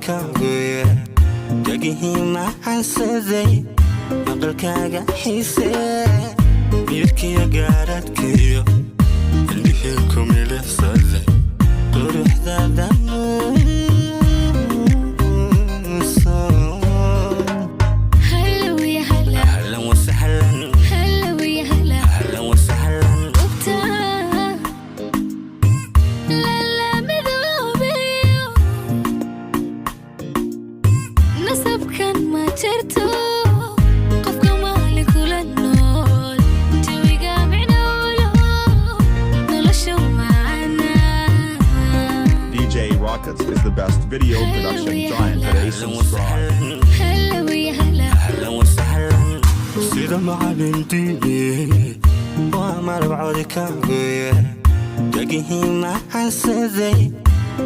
codkaaguye, dhegihii macansaday maqalkaaga xiise, midkiyo gaaradkiyo indhihii ku milicsaday quruxdaada muuso. Halla wiya halla. Ahlan wasahlan. Halla wiya halla. Ahlan wasahlan. Gubta lala midoobayo, nasabkan ma jirto qofka maali kula nool, jawiga micnoolo nolosha macana. DJ Rockets is the best video production giant today. Ahlan Subscribe. wasahlan. Halla wiya halla. Ahlan wasahlan, sida macalin diini waa malab codkaaguye, dhegihii macansaday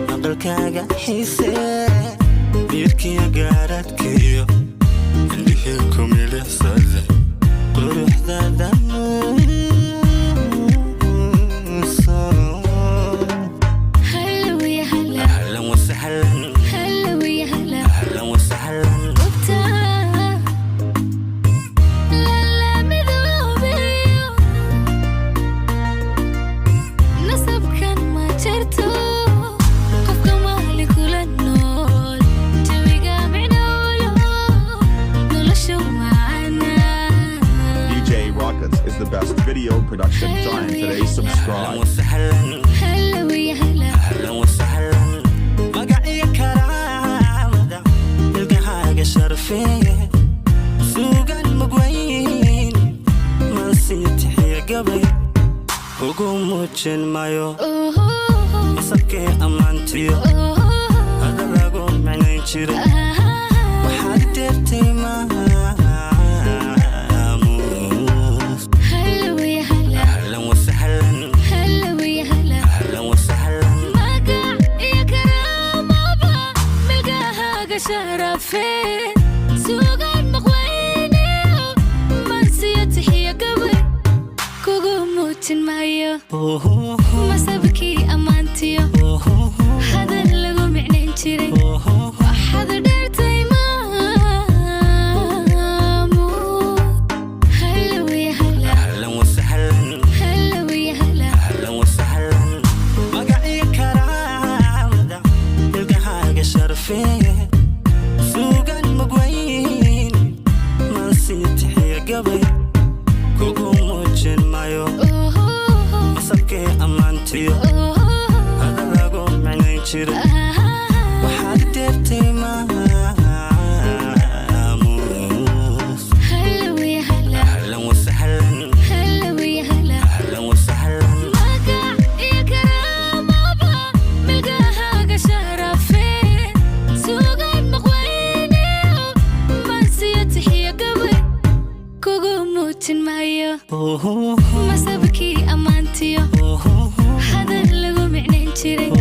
maqalkaaga xiise, midkiyo gaaradkiyo indhihii ku milicsaday quruxdaada muuso. Halla wiya halla. Ahlan wasahlan. Halla wiya halla. Ahlan wasahlan. Gubta lala midoobayo, nasabkan ma jirto qofka maali kula nool, jawiga micnoolo nolosha macana. DJ Rockets is the best video production giant today. Ahlan Subscribe. wasahlan. Halla wiya halla. Ahlan wasahlan, magaciyo karaamada ilkahaaga sharfee, suugan mugwayn mansiitixiyo gabay ugu muujin mayo, masabkee ammaantiyo hadal lagu micnayn jiray waxaad deertay maamuus. Halla wiya halla. Ahlan wasahlan. Halla wiya halla. Ahlan wasahlan. Magac iyo karaamaba milgahaaga sharafee, suugaan maqweyniyo mansiyo tixiyo gabay kugu muujin maayo, masabkii ammaantiyo hadal lagu micnayn jiray waxaad dheertay maamuud. Halla wiya halla. Ahlan wasahlan. Halla wiya halla. Ahlan wasahlan, magaciyo karaamada ilkahaaga sharfee, suugan mugwayn mansiitixiyo gabay kugu muujin mayo, masabkee ammaantiyo hadal lagu micnayn jiray waxaad deertay maamuus. Halla wiya halla. Ahlan wasahlan. Halla wiya halla. Ahlan wasahlan. Magac iyo karaamaba milgahaaga sharafee, suugaan maqweyniyo mansiyo tixiyo gabay kugu muujin maayo, masabkii ammaantiyo hadal lagu micnayn jiray.